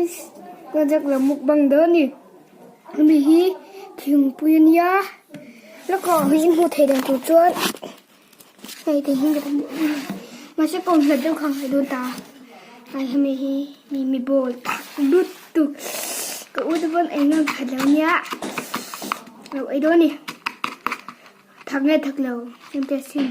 Guys, ka jak lo mukbang dawn ni. Hemi hi thingpui a nia. Lawkah hi in hmuh theih dan tur chuan hei te hi ka hmu a ni. Mahse pawm hlat deuh kha a ngai dawn ta. Hei hemi hi mimi ball tak lutuk ka u te pawn ei ngam that lo nia. Lo ei dawn ni. Thak nge thak lo engtia sin.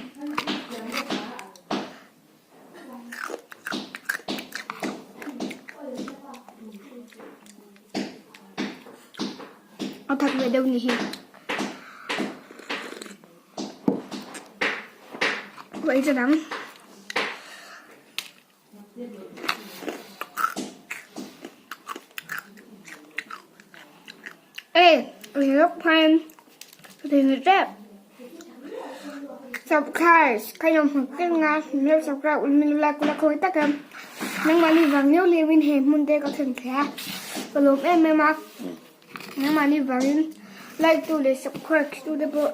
A thak ve deuh ni hi. Vậy cho lắm. Ê, lúc khoan thì người rap. Subscribe, ka yong hmu ka nga meu subscribe un min like kula khawi tak em. Nangmahni vang liau liau in he hmun te ka thlen thei a. Ka lawm em em a. Nangmahni vangin like tu leh subscribe tu te pawh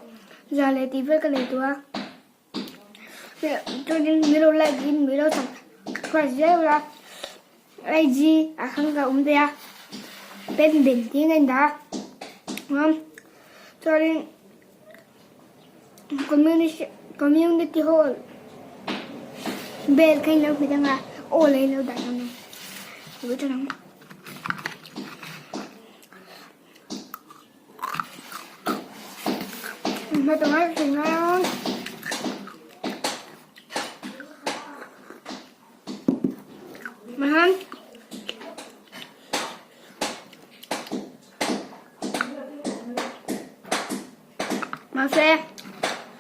za leh tih vel ka nei tawh a. Chuanin min lo like in min lo subscribe zel a. IG ah khan ka awm daih a. Pen ben tiin a indah a. Chuanin Community hall bell kha in lo hmet anga aw leh in lo dah dawn a ni tawh ang. Mahan.